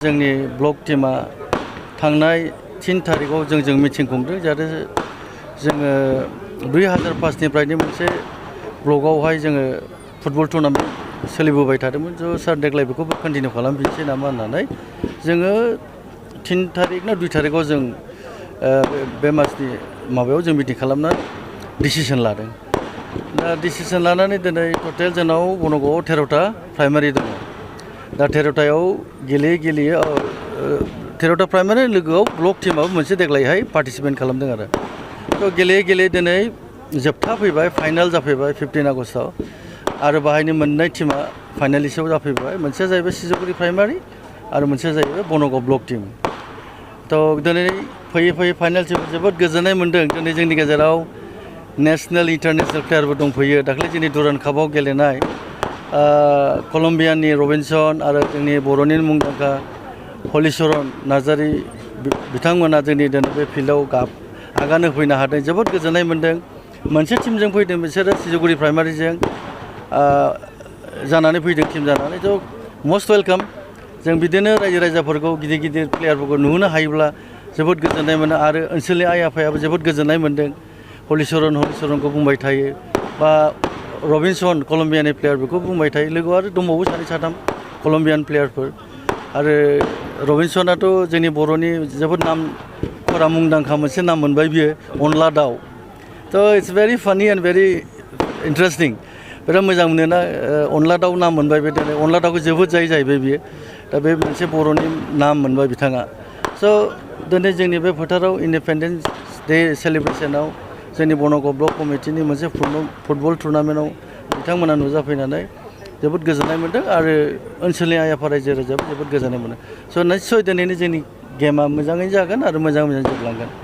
जोंनि ब्लक टीमा थांनाय 3 तारिखाव जों मिटिं खुंदों जाहाथे जोङो 2005निफ्रायनो मोनसे ब्लकआवहाय जोङो फुटबल टुर्नामेन्ट सोलिबोबाय थादोंमोन सार देग्लाय बेखौबो कन्टिनिउ खालामफिनसै नामा होननानै जोङो 3 तारिख ना 2 तारिखाव जों बे मासनि माबायाव जों मिटिं खालामना डिसिसन लादों। दा डिसिसन लानानै दिनै टटेल जोंनाव बनगावआव 13टा प्राइमारि दङ। दा 13टायाव गेलेयै 13टा प्राइमारि लोगोआव ब्लक टीमाबो मोनसे देग्लायहाय पार्टिसिपेट खालामदों आरो थ' गेलेयै दिनै जोबथा फैबाय फाइनाल जाफैबाय 15 आगस्टआव आरो बाहायनो मोननाय टीमा फाइनालिस्टआव जाफैबाय मोनसेया जाहैबाय सिजुगुरि प्राइमारि आरो मोनसेया जाहैबाय बनगाव ब्लक टीम। थ' दिनै फैयै फाइनालसिम जोबोद गोजोननाय मोन्दों। दिनै जोंनि गेजेराव नेसनेल इन्टारनेसनेल प्लेयारबो दंफैयो। दाख्लै जोंनि दुरान्ड कापआव गेलेनाय कलम्बियानि रबिनसन आरो जोंनि बर'नि मुंदांखा हलिचरन नार्जारी बिथांमोना जोंनि दिनै बे फिल्डआव आगान होफैनो हादों। जोबोद गोजोननाय मोन्दों। मोनसे टिमजों फैदों बिसोरो सिजुगुरि प्राइमारिजों जानानै फैदों टिम जानानै थ' मस्ट वेलकाम। जों बिदिनो रायजो राजाफोरखौ गिदिर प्लेयारफोरखौ नुहोनो हायोब्ला जोबोद गोजोननाय मोनो आरो ओनसोलनि आइ आफायाबो जोबोद गोजोननाय मोन्दों। हलिचरनखौ बुंबाय थायो बा रबिनसन कलम्बियानि प्लेयार बेखौ बुंबाय थायो। लोगोआव आरो दंबावो 2-3 कलम्बियान प्लेयारफोर आरो रबिनसनाथ' जोंनि बर'नि जोबोद नामफोरा मुंदांखा मोनसे नाम मोनबाय बियो अनला दाउ। थ' इट्स भेरि फानि एन्ड भेरि इन्टारेस्टिं। बिराद मोजां मोनोना अनला दाउ नाम मोनबाय बे दिनै अनला दाउखौ जोबोद जायो जाहैबाय बियो। दा बे मोनसे बर'नि नाम मोनबाय बिथाङा। स' दिनै जोंनि बे फोथाराव इन्डिपेन्डेन्स डे सेलिब्रेसनाव जोंनि बनगाव ब्लक कमिटिनि मोनसे फुटबल टुर्नामेन्टआव बिथांमोना नुजाफैनानै जोबोद गोजोननाय मोन्दों आरो ओनसोलनि आइ आफा रायजो राजायाबो जोबोद गोजोननाय मोनो। स' निस्सय दिनैनि जोंनि गेमा मोजाङै जागोन आरो मोजाङै जोबलांगोन।